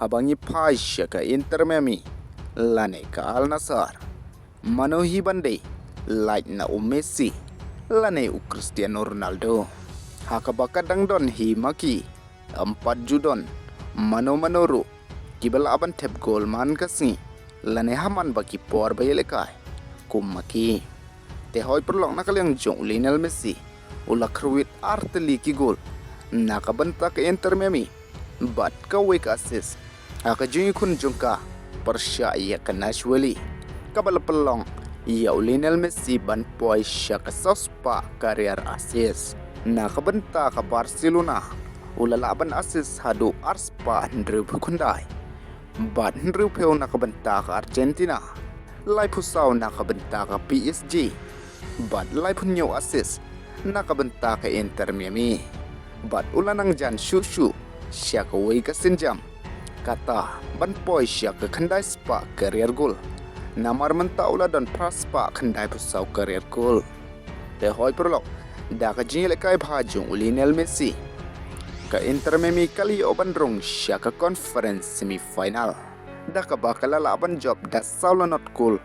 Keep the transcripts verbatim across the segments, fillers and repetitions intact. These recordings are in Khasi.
Haba ngi phai sha ka Inter Miami lane ka Al Nassr, mano hi ban dei lait na u Messi lane u Cristiano Ronaldo? Ha kaba ka dang don hi ma ki, ym pat ju don mano mano ruh kiba lah ban thep gol man ka sngi lane ha man ba ki por ba ïalehkai kum ma ki. Te hoi paralok, na ka liang jong u Lionel Messi u la kyrwit ar tylli ki gol na ka bynta ka Inter Miami bad kawei ka assist ha ka jingïakhun jong ka pyrshah ïa ka Nashville, kaba la pynlong ïa u Lionel Messi ban poi sha ka saw spah career assist. Na ka bynta ka Barcelona u la lah ban assist haduh ar spah hynriewphew khyndai bad hynriewphew na ka bynta ka Argentina, laiphew saw na ka bynta ka P S G bad laiphew hynñiew assist na ka bynta ka Inter Miami. Bad u la nang jan shuh shuh sha kawei ka sienjam, kata ban poi sha ka khyndai spah career goal. Namar mynta u la don phra spah khyndaiphew saw career goal. Te hoi paralok, da ka jingïalehkai bha jong u Lionel Messi, ka Inter Miami ka la ïoh ban rung sha ka conference semi final, da kaba ka la lah ban jop da saw la not gol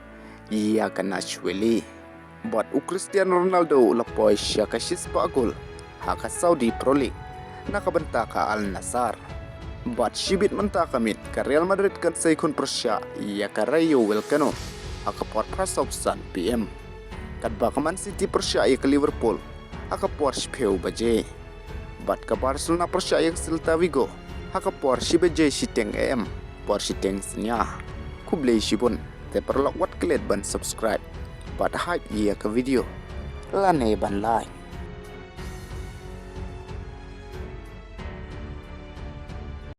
ïa ka Nashville. Bad u Cristiano Ronaldo u la poi sha ka shispah gol ha ka Saudi Pro League na ka bynta ka Al Nassr. Bad shibit mynta ka miet ka Real Madrid kan sa ïakhun pyrshah ïa ka Rayo Vallecano ha ka por phra saw san P M, katba ka Man City pyrshah ïa ka Liverpool ha ka por shiphew baje. Bad ka Barcelona pyrshah ïa ka Celta Vigo ha ka por shi baje shiteng A M, por shiteng synñia. Khublei shibun. Te paralok, wat klet ban subscribe bad hype ïa ka video lane ban like.